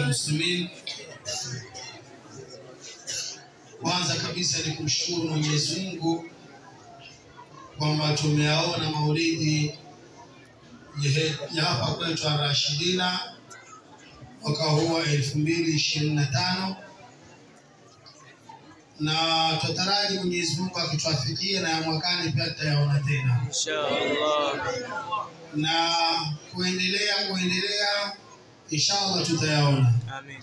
Muslimin, kwanza kabisa ni kumshukuru Mwenyezi Mungu kwamba tumeaona maulidi ya hapa kwetu Ar-Rashidina mwaka huu wa 2025, na tutaraji Mwenyezi Mungu akituafikia na ya mwakani pia tutayaona tena inshallah, na kuendelea inshallah tutayaona. Amin.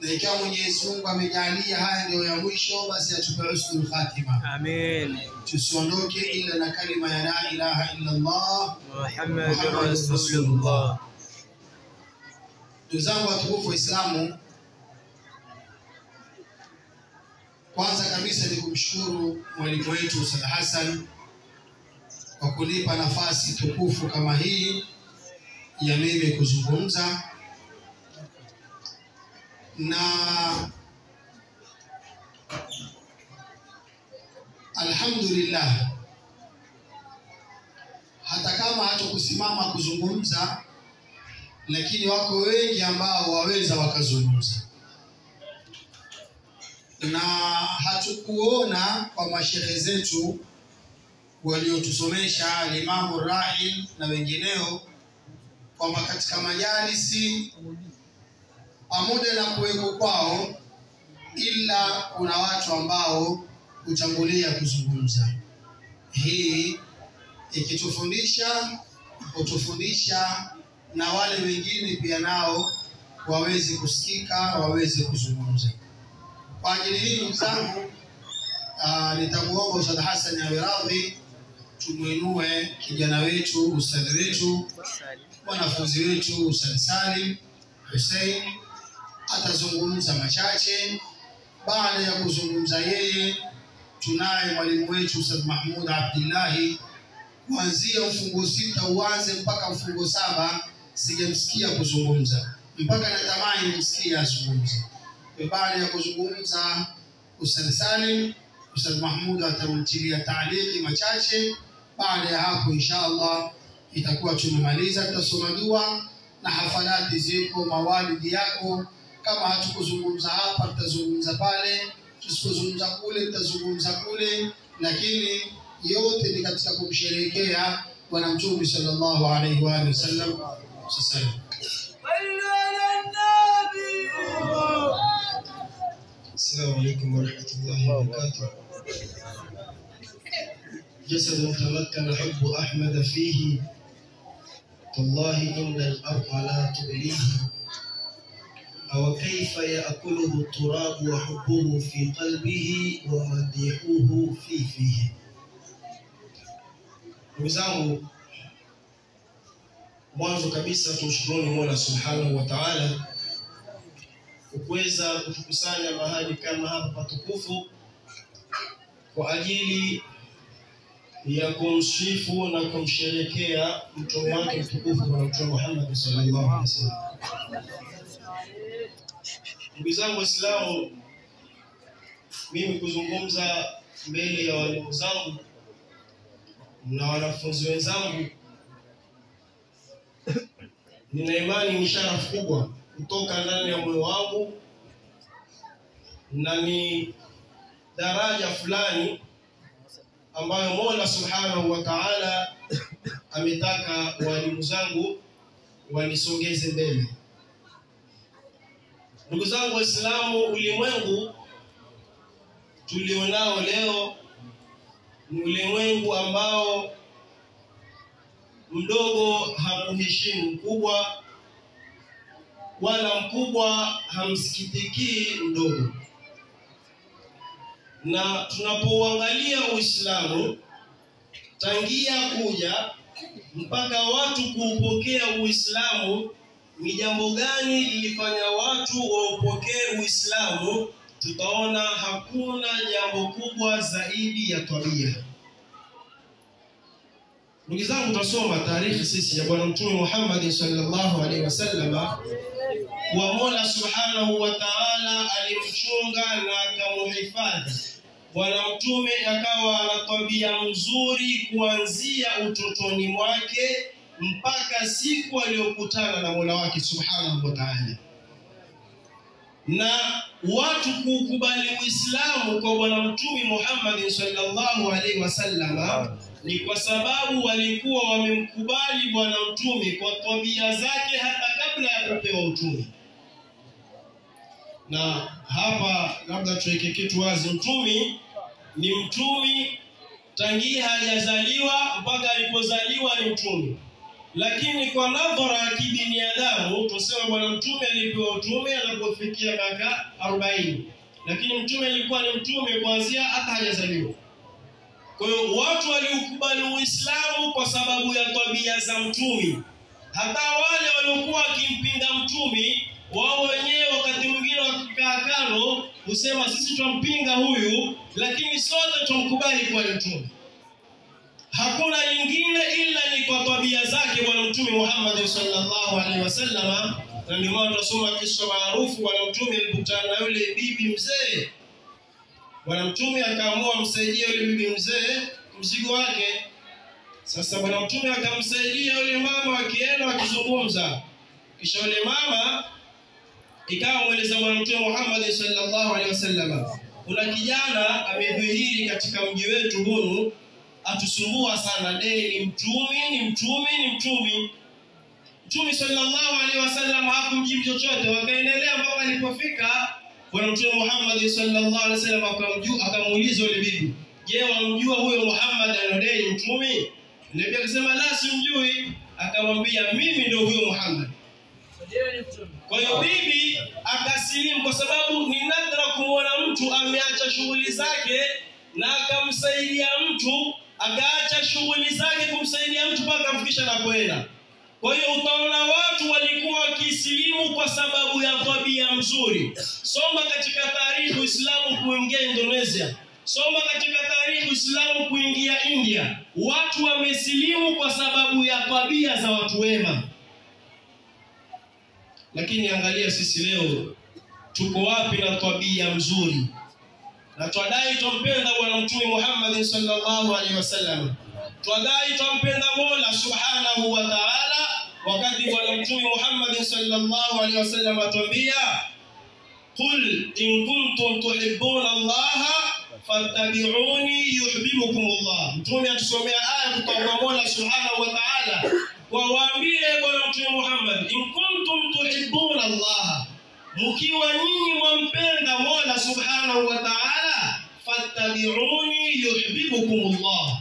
Na ikiwa Mwenyezi Mungu amejalia haya ndio ya mwisho, basi atupe husnul khatima. Amin. Tusiondoke ila na kalima ya la ilaha illa Allah Muhammadur Rasulullah. Ndugu zangu watukufu Waislamu, kwanza kabisa ni kumshukuru mwalimu wetu Ustadh Hassan kwa kunipa nafasi tukufu kama hii ya mimi kuzungumza, na alhamdulillah hata kama hatukusimama kuzungumza, lakini wako wengi ambao waweza wakazungumza, na hatukuona kwa mashehe zetu waliotusomesha Imamu Rahim na wengineo kwamba katika majalisi pamoja na kuweko kwao, ila kuna watu ambao hutangulia kuzungumza. Hii ikitufundisha kutufundisha na wale wengine pia nao waweze kusikika, waweze kuzungumza. Kwa ajili hii ndugu zangu, nitamuomba Ustadh Hassan awe radhi, tumuinue kijana wetu, ustadhi wetu, wanafunzi wetu Ustadh Salim Hussein atazungumza machache. Baada ya kuzungumza yeye, tunaye mwalimu wetu Ustadh Mahmud Abdillahi. Kuanzia mfungo 6 uanze mpaka mfungo 7 sijamsikia kuzungumza, mpaka natamani nimsikie azungumze. Baada ya kuzungumza Ustadh Salim, Ustadh Mahmud atamtilia taaliki machache. Baada ya hapo inshallah itakuwa tumemaliza. Tutasoma dua na hafalati ziko, mawalidi yako. Kama hatukuzungumza hapa tutazungumza pale, tusipozungumza kule tutazungumza kule, lakini yote ni katika kumsherehekea Bwana Mtume sallallahu alaihi wa sallam. Assalamu alaykum wa rahmatullahi wa barakatuh. جسد تمكن حب أحمد فيه، تالله إن الأرض لا تبليه، أو كيف يأكله التراب وحبه في قلبه ومديحوه في فيه. Ndugu zangu, mwanzo kabisa tumshukuruni Mola Subhanahu wa Ta'ala kwa kuweza kutukusanya mahali kama hapa patukufu kwa ajili ya kumsifu na kumsherehekea mtume wake mtukufu Bwana Mtume Muhammad sallallahu alaihi wasallam. Ndugu zangu Waislamu, mimi kuzungumza mbele ya walimu zangu na wanafunzi wenzangu, nina imani ni sharafu kubwa kutoka ndani ya moyo wangu na ni daraja fulani ambayo Mola Subhanahu wa Ta'ala ametaka walimu zangu wanisogeze mbele. Ndugu zangu Waislamu, ulimwengu tulionao leo ni ulimwengu ambao mdogo hamuheshimu mkubwa, wala mkubwa hamsikitikii mdogo. Na tunapouangalia Uislamu tangia kuja mpaka watu kuupokea Uislamu, ni jambo gani lilifanya watu waupokee Uislamu? Tutaona hakuna jambo kubwa zaidi ya tabia. Ndugu zangu, tutasoma taarikhi sisi ya Bwana Mtume Muhammad sallallahu alaihi wasallam, wa Mola subhanahu wa ta'ala alimchunga na akamuhifadhi Bwana Mtume, akawa ana tabia mzuri kuanzia utotoni mwake mpaka siku aliyokutana na Mola wake subhanahu wa ta'ala. Na watu kukubali Uislamu kwa Bwana Mtume Muhammad sallallahu alaihi wasallam ni kwa sababu walikuwa wamemkubali Bwana Mtume kwa tabia zake hata kabla ya kupewa utume. Na hapa labda tuweke kitu wazi, mtume ni mtume tangia hajazaliwa mpaka alipozaliwa ni mtume. Lakini kwa nadhara ya kibinadamu tuseme Bwana Mtume alipewa utume alipofikia miaka 40, lakini mtume alikuwa ni mtume kuanzia hata hajazaliwa. Kwa hiyo watu waliukubali Uislamu kwa sababu ya tabia za mtume. Hata wale waliokuwa wakimpinga mtume wao wenyewe wakati mwingine wakikaa kando husema sisi twampinga huyu, lakini sote tumkubali kwa mtume. Hakuna lingine ila ni kwa tabia zake Bwana Mtume Muhammad sallallahu alaihi wasallam. Na ndio maana tunasoma kisa maarufu Bwana Mtume alipokutana na yule bibi mzee. Bwana Mtume akaamua msaidie yule bibi mzee mzigo wake. Sasa Bwana Mtume akamsaidia yule mama, akienda wakizungumza. Kisha yule mama ikawa mweleza Bwana Mtume Muhammad sallallahu alaihi wasallam, kuna kijana amedhihiri katika mji wetu huu, atusumbua sana, dei ni mtumi, ni mtumi, ni mtumi. Mtume sallallahu alaihi wasallam hakumjibu chochote. Wakaendelea mpaka alipofika Bwana Mtume Muhammad sallallahu alaihi wasallam akamuuliza yule bibi, je, wamjua huyo Muhammad anadai mtumi? Bibi akasema la, simjui. Akamwambia mimi ndio huyo Muhammad. Kwa hiyo bibi akasilimu, kwa sababu ni nadra kumuona mtu ameacha shughuli zake na akamsaidia mtu, akaacha shughuli zake kumsaidia mtu mpaka akamfikisha na kwenda. Kwa hiyo utaona watu walikuwa wakisilimu kwa sababu ya tabia mzuri. Soma katika taarikhi Uislamu kuingia Indonesia, soma katika taarikhi Uislamu kuingia India, watu wamesilimu kwa sababu ya tabia za watu wema. Lakini angalia sisi leo tuko wapi na tabia mzuri? Na twadai tumpenda Bwana Mtume Muhammad sallallahu alaihi wasallam, twadai tumpenda Mola subhanahu wa ta'ala, wakati Bwana Mtume Muhammad sallallahu alaihi wasallam atuambia, qul in kuntum tuhibbuna Allah fattabi'uni yuhibbukum Allah. Mtume atusomea aya kutoka kwa Mola subhanahu wa ta'ala, wawaambie Bwana Mtume Muhammad, in kuntum tuhibbuna Allah, mkiwa nyinyi mwampenda Mola subhanahu wa ta'ala, fattabi'uni yuhibbukum Allah,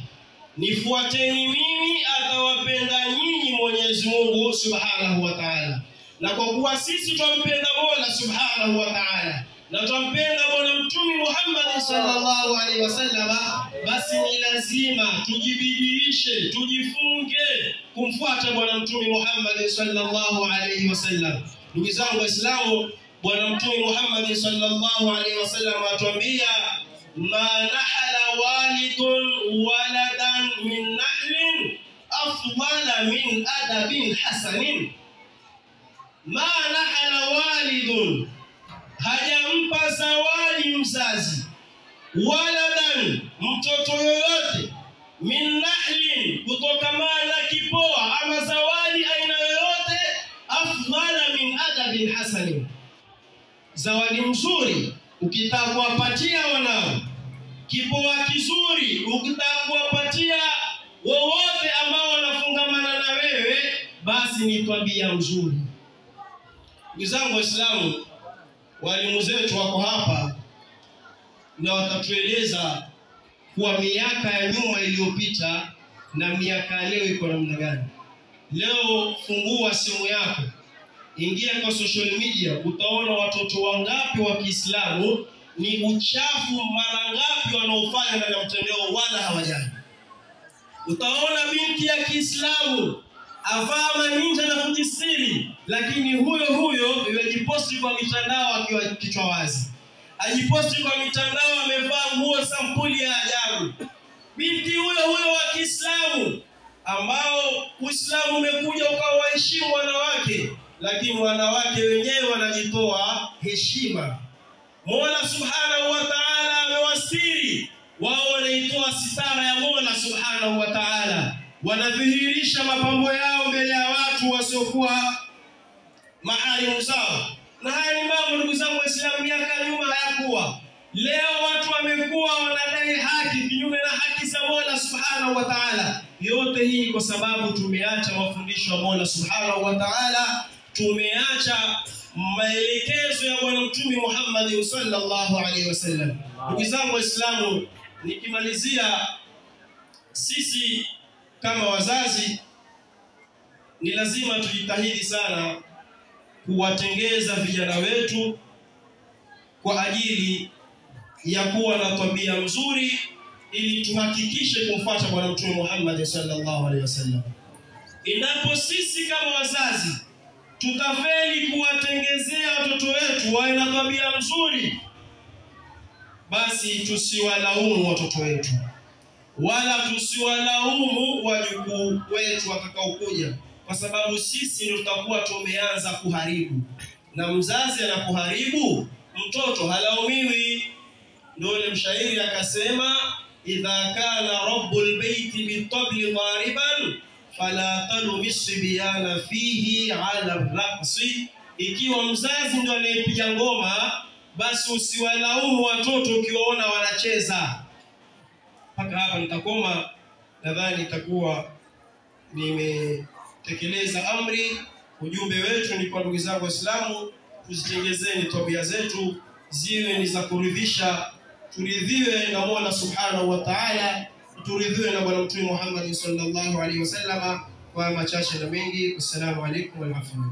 nifuateni mimi atawapenda nyinyi Mwenyezi Mungu subhanahu wa ta'ala. Na kwa kuwa sisi twampenda Mola subhanahu wa ta'ala na twampenda Bwana Mtume Muhammad sallallahu alaihi wasallam, basi ni lazima tujibidiishe, tujifunge kumfuata Bwana Mtume Muhammad sallallahu alaihi wasallam. Ndugu zangu Waislamu, Bwana Mtume Muhammad sallallahu alaihi wasallam atuambia, ma nahala walidun waladan min nahlin afdala min adabin hasanin. Ma nahala walidun, hajampa zawadi mzazi, waladan, mtoto yoyote, min nahlin, kutokamana kipoa ama zawadi aina yoyote, afdala min adabin hasanin, zawadi mzuri ukitaka kuwapatia wanao, kipoa kizuri ukitaka kuwapatia wowote ambao wanafungamana na wewe, basi ni tabia nzuri. Ndugu zangu Waislamu, walimu zetu wako hapa na watatueleza kuwa miaka ya nyuma iliyopita na miaka leo iko namna gani. Leo fungua simu yako, Ingia kwa social media, utaona watoto wangapi wa Kiislamu ni uchafu mara ngapi wanaofanya ndani ya mtandao, wala hawajali. Utaona binti ya Kiislamu avaa maninja na kujisiri, lakini huyo huyo yuajiposti kwa mitandao akiwa kichwa wazi, ajiposti kwa mitandao amevaa nguo sampuli ya ajabu. Binti huyo huyo wa Kiislamu ambao Uislamu umekuja ukawaheshimu wanawake, lakini wanawake wenyewe wanajitoa heshima. Mola Subhanahu wa Ta'ala amewastiri wao, wanaitoa sitara ya Mola Subhanahu wa Ta'ala, wanadhihirisha mapambo yao mbele ya watu wasiokuwa maharimu zao. Na haya ni mambo, ndugu zangu Waislamu, miaka nyuma hayakuwa. Leo watu wamekuwa wanadai haki kinyume na haki za Mola Subhanahu wa Ta'ala. Yote hii kwa sababu tumeacha mafundisho ya Mola Subhanahu wa Ta'ala, tumeacha maelekezo ya Bwana Mtume Muhammad sallallahu alaihi wasallam. Ndugu zangu Waislamu, nikimalizia, sisi kama wazazi ni lazima tujitahidi sana kuwatengeza vijana wetu kwa ajili ya kuwa na tabia nzuri, ili tuhakikishe kumfuata Bwana Mtume Muhammad sallallahu alaihi wasallam. Endapo sisi kama wazazi tutafeli kuwatengezea watoto wetu wawe na tabia nzuri, basi tusiwalaumu watoto wetu wala tusiwalaumu wajukuu wetu watakaokuja, kwa sababu sisi ndio tutakuwa tumeanza kuharibu. Na mzazi anapoharibu mtoto halaumiwi. Ndio yule mshairi akasema, idha kana rabbul baiti bitabli dhariban fala talumi sibyana fihi ala raqsi, ikiwa mzazi ndio anayepiga ngoma, basi usiwalaumu watoto ukiwaona wanacheza. Mpaka hapa nitakoma, nadhani itakuwa nimetekeleza amri. Ujumbe wetu ni kwa ndugu zangu Waislamu, tuzitengezeni tabia zetu ziwe ni za kuridhisha, turidhiwe na Mola Subhanahu wa Ta'ala, turidhiwe na Bwana Mtume Muhammad sallallahu alaihi wasallam. Kwa machache na mengi, assalamu alaikum wa rahmatullahi.